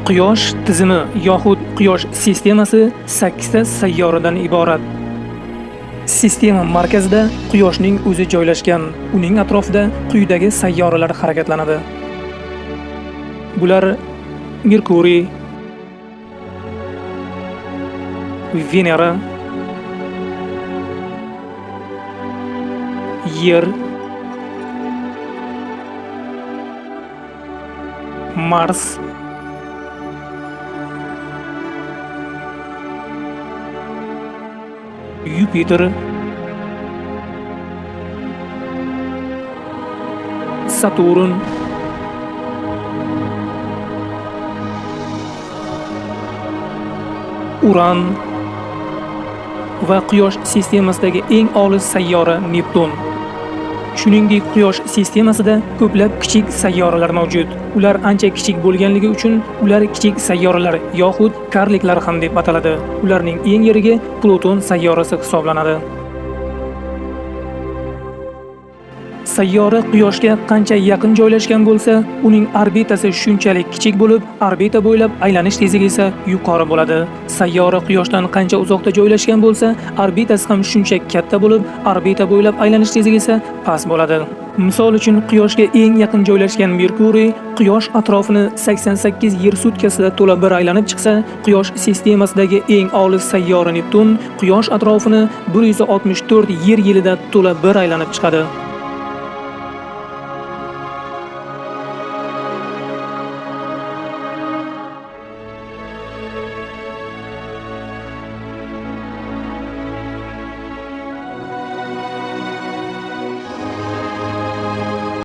Quyosh tizimi yoxud Quyosh sistemasi 8 ta sayyoradan iborat. Sistema markazida Quyoshning o'zi joylashgan. Uning atrofida quyidagi sayyoralar harakatlanadi. Bular Merkuriy, Venera, Yer, Mars, Yupiter, Saturn, Uran va Quyosh sistemasidagi eng olis sayyora Neptun. Shuningdek, Quyosh sistemasida ko'plab kichik sayyoralar mavjud. Ular ancha kichik bo'lganligi uchun ular kichik sayyoralar yoxud karliklar ham deb ataladi. Ularning eng yirigi Pluton sayyorasi hisoblanadi. Sayyora Quyoshga qancha yaqin joylashgan bo'lsa, uning orbitasi shunchalik kichik bo'lib, orbita bo'ylab aylanish tezligi esa yuqori bo'ladi. Sayyora Quyoshdan qancha uzoqda joylashgan bo'lsa, orbitasi ham shuncha katta bo'lib, orbita bo'ylab aylanish tezligi esa past bo'ladi. Misol uchun, Quyoshga eng yaqin joylashgan Merkuriy Quyosh atrofini 88 yer sutkasida to'la bir aylanib chiqsa, Quyosh sistemasidagi eng olis sayyora Neptun Quyosh atrofini 164 yer yilida to'la bir aylanib chiqadi.